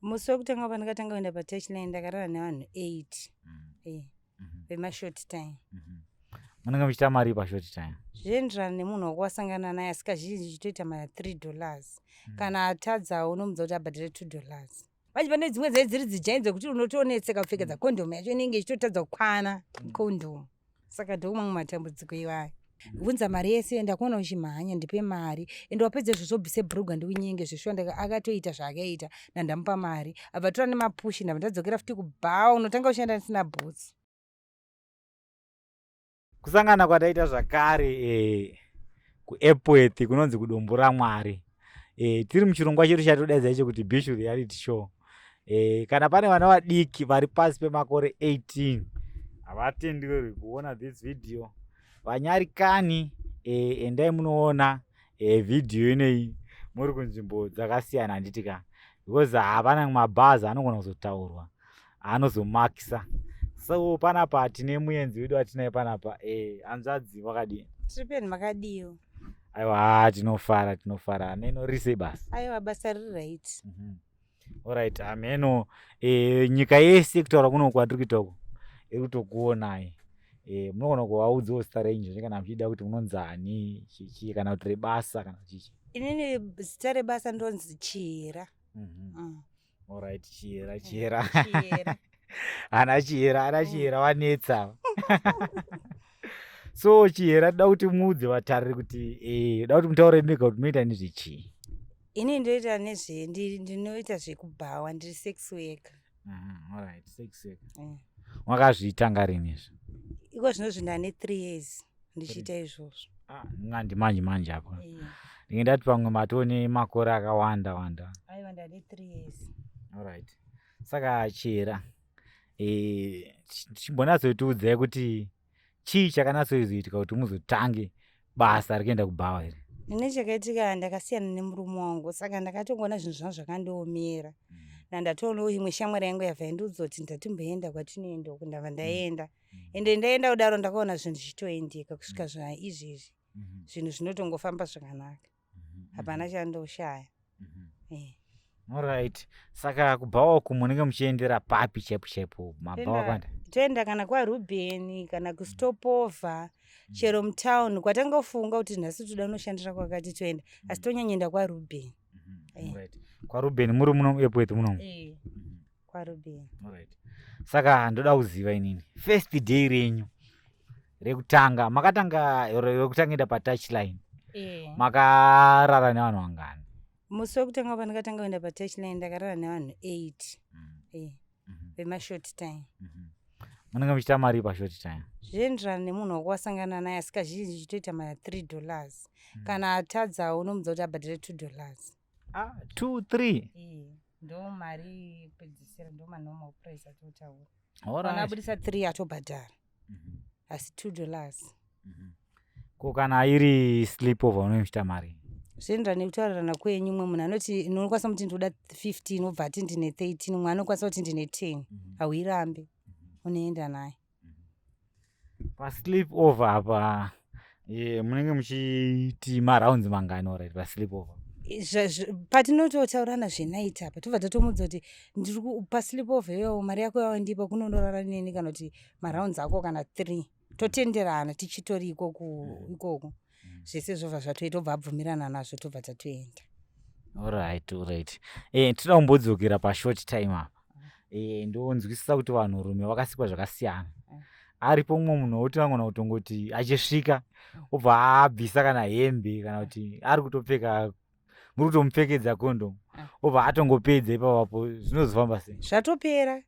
Musi wekutanga pandakatanga kuenda patouchline, ndakarara nevanhu 8 vemashort time. Munenge muchiita mari pashort time? Zvienderana nemunhu wako wasangana naye, asi kazhinji chitoita ma$3. Kana atadzawo, unomudza kuti abhadhare $2. Manje pane dzimwe dzai dziri dzijaini dzekuti unotonetseka kupfekedza kondomu yacho, inenge ichitotadza kukwana kondomu. Saka ndo mamwe matambudziko iwayo. Bvunza mari yese, ndakuona uchimhanya, ndipe mari, ende wapedza izvozvo bvise bhurugwa ndikunyenge. Zveshuwa akatoita zvaakaita, nandamupa mari, abva tora nemapushi, ndabva ndadzokera futi kubhawa unotanga kushanda ndisina bhutsu. Kusangana kwataita zvakare kuEpworth, kunonzi kuDombo raMwari. Tiri muchirongwa chedu chatodaidza icho kuti Bishu Reality Show. Kana pane vana vadiki vari pasi pemakore 18, havatenderwi kuona this video. Vanyarikani, endai munoona vhidhiyo inoyi muri kunzvimbo dzakasiyana, handiti ka? Because hapana mabhazi anogona kuzotaurwa anozomakisa. So panapa tine muenzi wedu atinaye panapa. Hanzvadzi, wakadii? Tiri peni, makadiwo? Aiwa, tinofara, tinofara. Hameno rise basa? Aiwa, basa riri right. Alright, hameno nyika yese kutaura kuno kwatiri kuita uku iri kutokuonai. Munogona kuvaudzawo zita renyu kana muchida, kuti munonzani, chichi, kana kuti rebasa, kana chichi. Inini zita rebasa ndonzi Chihera. Alright, Chihera, Chihera. Chihera. Ana Chihera, ana Chihera vanetsa. So Chihera, toda kuti muudze vatariri kuti da kuti mutaure mega kuti munoita nezvechii. Ini ndoita nezve ndinoita zvekubhawa, ndiri sex worker. Alright, sex worker. Wakazviitanga rini izvi? Iko zvinozvi ndane 3 years ndichiita izvozvo. Ah, ngandi manje manje apo. Ndinge ndati pamwe matone makore akawanda wanda. Aiwa, ndane 3 years. Alright, saka Chihera, chimbonatsotiudzai kuti chii chakanatsoizoitika kuti muzotange basa rekuenda kubhawa iri. Nene chakaitika, ndakasiyana nemurume wangu, saka ndakatongoona zvinhu zvangu zvakandiomera. Nandatoonawo imwe shamwari yangu yabva yandiudza kuti ndatimboenda kwatinoenda uku. Ndabva ndaenda, ende ndaenda kudaro ndakaona zvinhu zvichitoendeka kusvika zvaizvezvi. Zvinhu zvinotongofamba zvakanaka, hapana chandoshaya. Alright, saka kubhawa uku munenge muchiendera papi chaipo chaipo, mabhawa kwanda? Toenda kana kwaRuben, kana kuStopover, chero mutown kwatangofunga kuti nhasi toda unoshandira kwakati, toenda, asi tonyanyoenda kwaRuben. Alright, kwaRuben muri muno muEpworth munomu? Eh, kwaRuben. Alright, saka ndoda kuziva inini, first day renyu rekutanga, makatanga rekutanga enda patouchline, makarara nevanhu vangani? Musi wekutanga pandakatanga kuenda patouchline, ndakarara nevanhu 8 vemashort time. Munenge muchiita mari pashort time? Zvienderana nemunhu wako wasangana naye, asi kazhinji chitoita ma$3. Kana atadzawo, unomudza kuti abhadhare $2. Ah, 2 3. Ndo mari yekupedzisira, ndo manormal price atotaura. Kana abudisa 3, atobhadhara, asi $2. Ko kana iri sleep over, unenge muchiita mari? Zvienderana nekutaurirana kwenyu. Umwe munhu anoti unokwanisa muti ndinoda 15, obva ati ndine 13. Umwe anokwanisa kuti ndine 10. Hauirambi, unoenda naye. Pasleep over apa, munenge muchiti marounds mangani? Alright, pasleep over? Patinototaurana zvenight apa, tobva tatomudza kuti ndiri pasleep over iyoyo, mari yako yawandipa kunondorara neni, kana kuti marounds ako kana 3, totenderana tichitori ikoko, zvese zvobva zvatoita, obva abvumirana nazvo, tobva tatoenda. Alright, toda kumbodzokera pashort time apa. Ndonzwisisa kuti vanhurume vakasikwa zvakasiyana. Aripo mumwe munhu wekuti angona kutongoti achisvika obva abvisa kana hembe, kana kuti ari kutopfeka, muri kutomupfekedza condom, obva atongopedza ipapapo. Zvinozofamba sei? Zvatopera.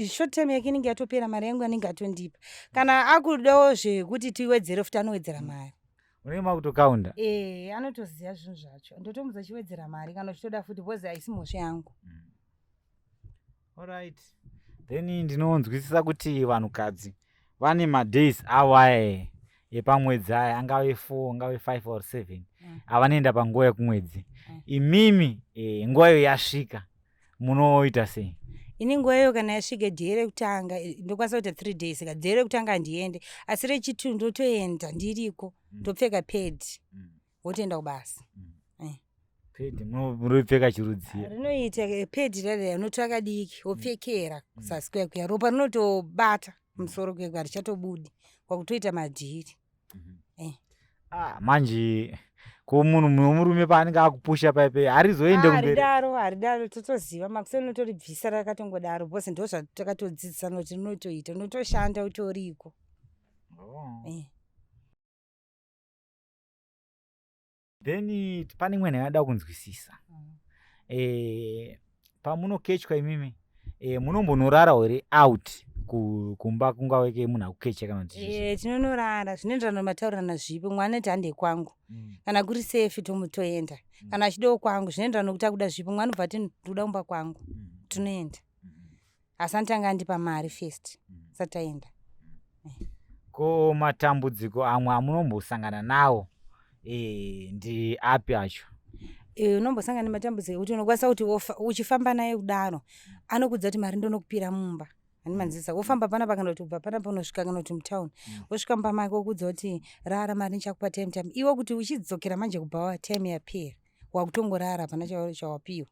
Short time yake inenge yatopera, mari yangu anenge atondipa. Kana akudawo zvekuti tiwedzere futi, anowedzera mari. Unenge makutokaunda? E, anotoziva zvinhu zvacho. Ndotomudza chiwedzera mari kana uchitoda futi, because haisi mhosva yangu. Alright, then ndinonzwisisa kuti vanhukadzi vane madays avo aya epamwedzi aya, angave 4, angave 5 or 7, avanoenda panguva yekumwedzi. Imimi, nguva iyo yasvika, munoita sei? Ini nguva iyo kana yasvika, day rekutanga ndokwanisa kuita 3 days. Ka day rekutanga handiende, asi rechi2 ndotoenda, ndiriko, ndopfeka pad, wotoenda kubasa. Pedi munopfeka chirudziya. Rinoita pedi rere unotora kadiki wopfekera kuzasi kuya kuya ropa rinotobata musoro kuya kuya richatobudi kwakutoita madhiri. Eh. Ah, manje ko munhu murume paanenge akupusha paipe harizoende kumberi. Haridaro, haridaro totoziva makuseni unotoribvisa rakatongodaro because ndozvatakatodzidzisana kuti rinotoita unotoshanda utoriko. Oh. Eh. Then pane imwe nyaya yada kunzwisisa. Pamunokechwa imimi munombonorara here out kumba kungave kemunhu akukecha kana kuti chii? Tinonorara zvinoenderana nemataurirana zvipi mwana anoti hande kwangu kana kuri safe toenda kana achidawo kwangu zvinoenderana nekuti akuda zvipi mwana anobva ati ndikuda kumba kwangu tinoenda asi anotanga andipa mari first tisati taenda. Ko matambudziko amwe amunombosangana nawo ndiapi acho? Unombosangana nematambudziko ekuti unokwanisa kuti uchifamba naye kudaro anokudza kuti mari ndonokupira mumba handimanzisa wofamba panapa kana kuti kubva panapa unosvika kana kuti mutauni wosvika mumba make wokudza kuti rara mari ndichakupa time time iwe kuti uchidzokera manje kubhawa time yapera wakutongorara hapana chawapiwa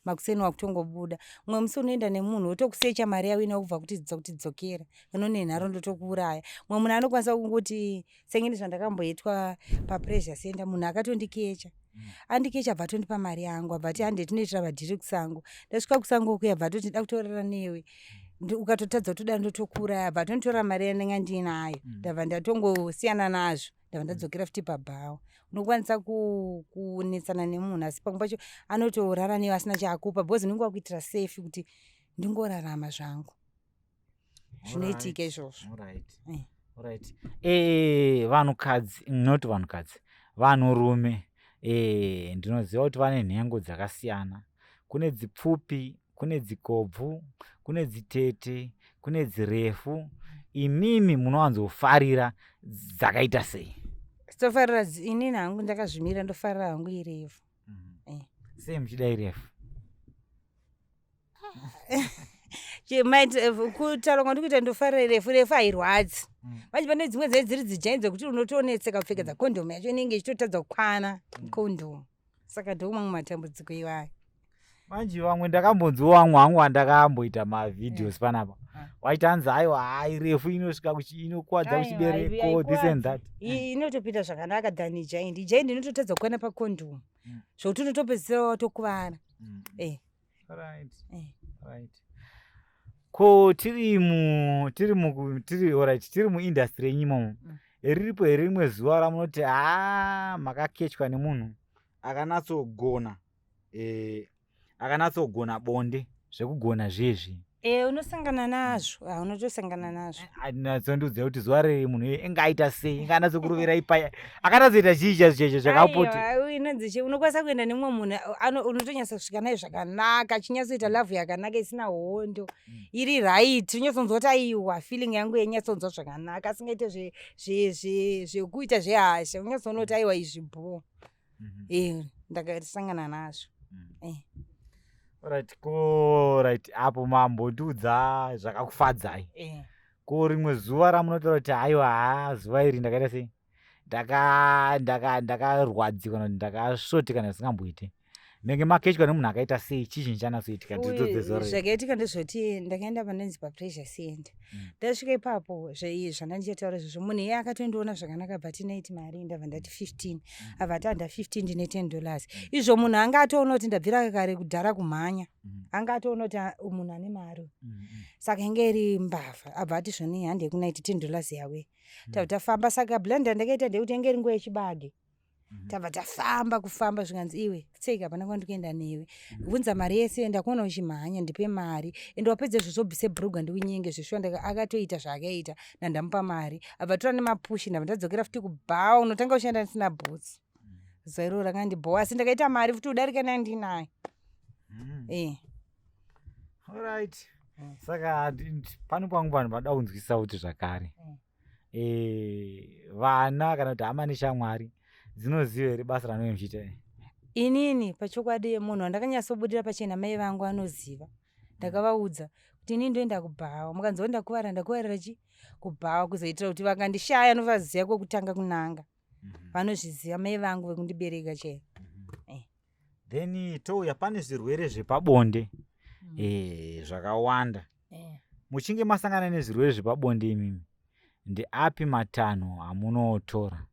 makuseni wakutongobuda mumwe musi unoenda nemunhu wotokusecha mari yawina wokubva kuti kuti dzokera kana une nharo ndotokuuraya mumwe munhu anokwanisa kungoti sengeni zvandakamboitwa papressure center munhu akatondikecha andikecha abva atondipa mari yangu abva ati hande tinoitira madhiri kusango ndasvika kusango kuya abva atoti nda kutorara newe ukatotadza kutoda ndotokuuraya abva atonditora mari yandanga ndiinayo ndabva ndatongosiyana nazvo ndabva ndadzokera futi pabhawa unokwanisa kunetsana nemunhu asi pamwe pacho anotorara newe asina chaakupa because unenge wakuitira safe kuti ndingorarama zvangu zvinoitika izvozvo. Alright. Vanhukadzi not vanhukadzi vanhurume ndinoziva kuti vane nhengo dzakasiyana kune dzipfupi kune dzikobvu kune dzitete kune dzirefu imimi munowanzofarira dzakaita sei? Tofarira inini hangu ndakazvimira ndofarira hangu irefu. Sei muchida irefu? Kutaura kwandikuita ndofarira refu refu hairwadzi manje pane dzimwe dzae dziri dzijaini dzekuti unotonetseka kupfekedza kondomu yacho inenge ichitotadza kukwana kondomu saka ndo mamwe matambudziko iwayo. Manje vamwe ndakambonzwa vamwe hangu vandakamboita mavideos panapa waiti hanzi aiwa hai refu inosvika inokuwadza kuchibereko this and that. Inotopinda zvakanaka than ijaindi ijaindi inototadza kukwana pakondomu zvokuti unotopedzisira watokuvara. Right. Right. Ko tiri mu tiri mu tiri alright tiri muindustry yenyu imomo riripo here rimwe zuva ramunoti haa makakechwa nemunhu akanatsogona akanatsogona bonde zvekugona zvezvi? Unosangana nazvo unotosangana nazvo. Natsondiudza kuti zuva riri munhu iye ingaita sei inganatsokurovera ipaya akanatsoita chii chaizvo chaizvo zvakapoti. Inonzi chii unokwanisa kuenda nemumwe munhu unotonyatsa kusvika naye zvakanaka achinyatsoita love yakanaka isina hondo iri right unyatsonzwa kuti aiwa feeling yangu yanyatsonzwa zvakanaka asingaite zvekuita zvehasha unyatsoona kuti aiwa izvi bho. Ndakasangana nazvo. Right ko right apo mambondiudza zvakakufadzai. Ko rimwe zuva ramunotaura kuti aiwa haa zuva iri ndakaita sei ndakarwadziwa kana kuti ndakasvotekana zvisingamboiti menge makechwa nemunhu akaita sei chii chinhu chanatsoitika nditodze zuva riri? Zvakaitika ndezvekuti ndakaenda panonzi papressure center ndasvika ipapo zvandandichataura izvozvo munhu iye akatondiona zvakanaka abva ati naiti mari ndabva ndati 15 abva ati handa 15 ndine 10 dollars izvo munhu anga atoona kuti ndabvira kare kudhara kumhanya anga atoona kuti munhu ane mari saka inge iri mbavha abva ati zvoni hande kunaiti 10 dollars yawe tabva tafamba saka blunder ndakaita ndeyekuti yange iri nguva yechibage tabva tafamba kufamba zvikanzi iwe tseki hapana kwandikuenda newe bvunza mari yese ndakuona uchimhanya ndipe mari ende wapedza izvozvo bvise bhurugwa ndikunyenge zveshuwa akatoita zvaakaita ndandamupa mari abva tora nemapushi ndabva ndadzokera futi kubhawa unotanga ushanda ndisina bhutsu zuva iroro rakandibhowa asi ndakaita mari futi kudarika nandinayo. Alright. Saka pano pangu vanhu vada kunzwisisa kuti zvakare vana kana kuti hama neshamwari dzinoziva here basa ranove muchiita iri? Inini pachokwadi munhu wandakanyatsobudira pachena mai vangu anoziva ndakavaudza kuti inini ndoenda kubhawa mukanzwa ndakuvara ndakuvarira chi kubhawa kuzoitira kuti vakandishaya novaziva kwekutanga kunanga vanozviziva mai vangu vekundibereka chaivo. Then touya pane zvirwere zvepabonde zvakawanda. Muchinge masangana nezvirwere zvepabonde imimi, ndeapi matanho amunotora?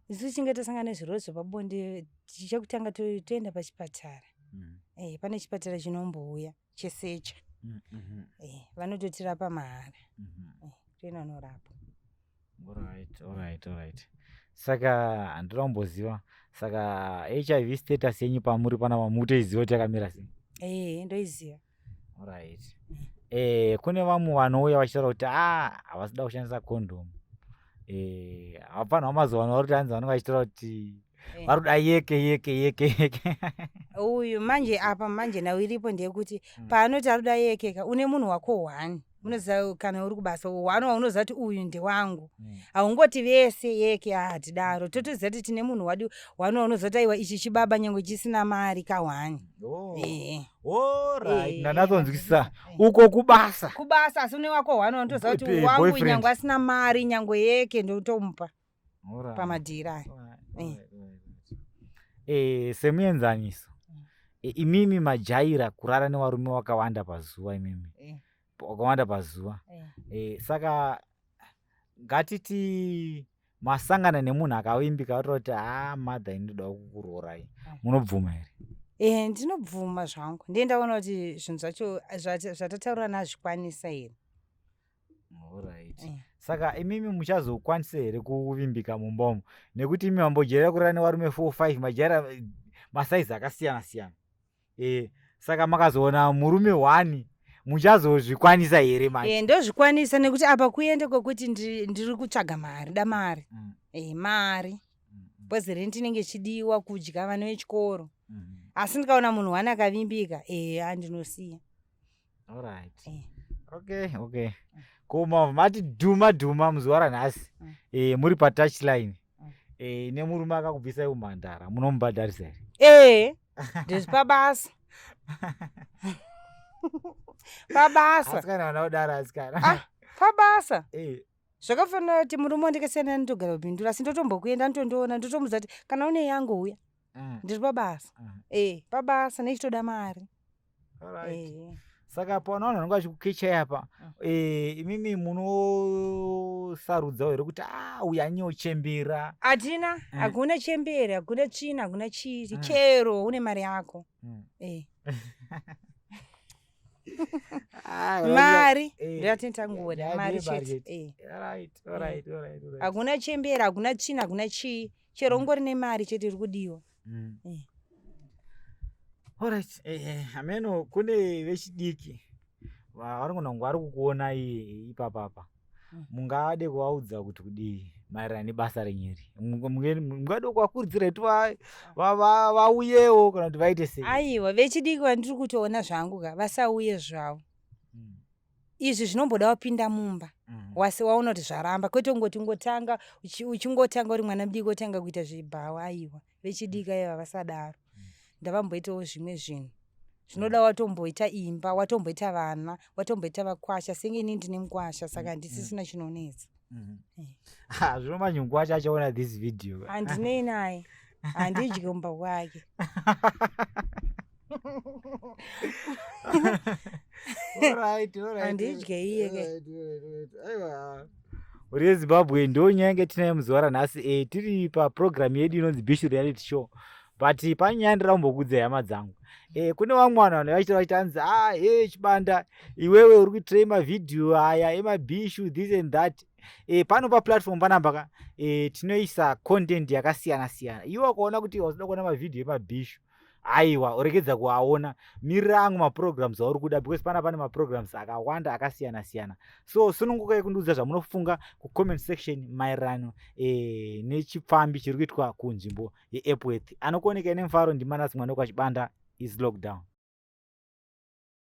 Isu tichinge tasangana nezvirwere zvepabonde, chekutanga toenda pachipatara. Pane chipatara chinombouya chesecha. Vanototirapa mahara. Toenda unorapwa. Alright. Saka handina kumboziva, saka HIV status yenyu pamuri panapa mukutoiziva kuti yakamira sei? Ee, ndoiziva. Alright. Kune vamwe vanouya vachitaura kuti a havasida kushandisa condom. Havafanirwa mazuva ano vari kuti hanzi vanenge vachitaura kuti vari kuda yeke yeke yeke yeke. Uyu manje apa manje nhau iripo ndeyekuti paanoti ari kuda yekeka, une munhu wako one, unoziva kana uri kubasa, one waunoziva kuti uyu ndewangu. Haungoti vese yeke, hatidaro. Totoziva kuti tine munhu wadu one waunoziva kuti aiwa, ichi chibaba nyange chisina mari ka1. Alright, ndandatonzwisisa. Uko kubasa. Kubasa, asi une wako one waunotoziva kuti wangu boyfriend. Nyange asina mari, nyange yeke ndotomupa pamadhiri aya. Semuenzaniso, imimi majaira kurara nevarume vakawanda pazuva imimi, wakawanda pazuva. Saka ngatiti masangana nemunhu akavimbika ataura kuti, "Ha, mother, inoda kukurorai," munobvuma here? Ndinobvuma zvangu, ndiye ndaona kuti zvinhu zvacho zvatataurana hazvikwanisa here. Alright. Saka imimi muchazokwanisa here kuvimbika mumba umu, nekuti imi mambojaira kurara nevarume 4 5, majaira masaizi akasiyana siyana? Saka makazoona murume 1 muchazozvikwanisa here manje? Ndozvikwanisa, nekuti apa kuenda kwekuti ndiri kutsvaga mari, da mari. Mari, because rent inenge ichidiwa, kudya, vana vechikoro. Asi ndikaona munhu one akavimbika, andinosiya. Alright. Okay, koma mati dhuma dhuma muzuva ranhasi, muri patouchline nemurume akakubvisai umhandara, munomubhadharisa here? Ee, ndizvi pabasa, pabasa. Asikana vana kudaro, asikana. Ah, pabasa. Zvakafanira kuti murume wandikasiyana ndogara kupindura, asi ndotombokuenda, ndotondoona, ndotomudza kuti kana une yangu uya. Ndiri pabasa. Pabasa nechitoda mari. Alright. Saka paona vanhu vanenge vachikukechai apa, imimi munosarudzawo here kuti a uyu anyochembera? Hatina. Hakuna chembere, hakuna tsvina, hakuna chii. Chero une mari yako. Ah, mari ndoyatinotangoda. Mari ndiye mari chete. Chete. Alright. Hakuna chembere, hakuna tsvina, hakuna chii, chero ungori nemari chete iri kudiwa. Alright. Ameno kune vechidiki vari kunge vari kukuonai ipapapa, mungade kuvaudza kuti kudii maererano nebasa renyu iri? Mungade kuvakurudzira kuti vauyewo kana kuti vaite sei? Aiwa, vechidiki vandiri kutoona zvangu ka, vasauye zvavo. Izvi zvinomboda wapinda mumba, wasi waona kuti zvaramba, kwete kungoti ungotanga uchingotanga uri mwana mudiki wotanga kuita zvibhawa. Aiwa, vechidiki aiva vasadaro, ndavamboitawo zvimwe zvinhu zvinoda watomboita imba, watomboita vana, watomboita vakwasha, senge ini ndine mukwasha, saka handisisina chinonetsa. Ah, zvino manje mukwasha achaona this video. Handinei naye, handidyi mumba kwake. Alright. Handidye iye ke. Alright. Aiwa, mhuri yeZimbabwe, ndo nyaya yange tinayo muzuva ranhasi. Tiri paprogram yedu inonzi Bishu Reality Show, but panyaya ndira kumbokuudzai, hama dzangu, kune vamwe vanhu vanhu vachitaura vachiti hanzi, "Ah, e Chibanda, iwewe uri kuitirei mavhidhiyo aya emabhishu, this and that?" Pano paplatform panapa ka, tinoisa content yakasiyana siyana. Iwe wakaona kuti wauzoda kuona mavhidhiyo emabhishu, aiwa, uregedza kuaona, mirira amwe maprograms auri kuda, because pana pane maprograms akawanda akasiyana siyana. So sunungukai kundiudza zvamunofunga kucomment section maererano nechipfambi chiri kuitwa kunzvimbo yeEpworth. Anokuonekai nemufaro ndiManasi mwana wekwaChibanda. Is lockdown.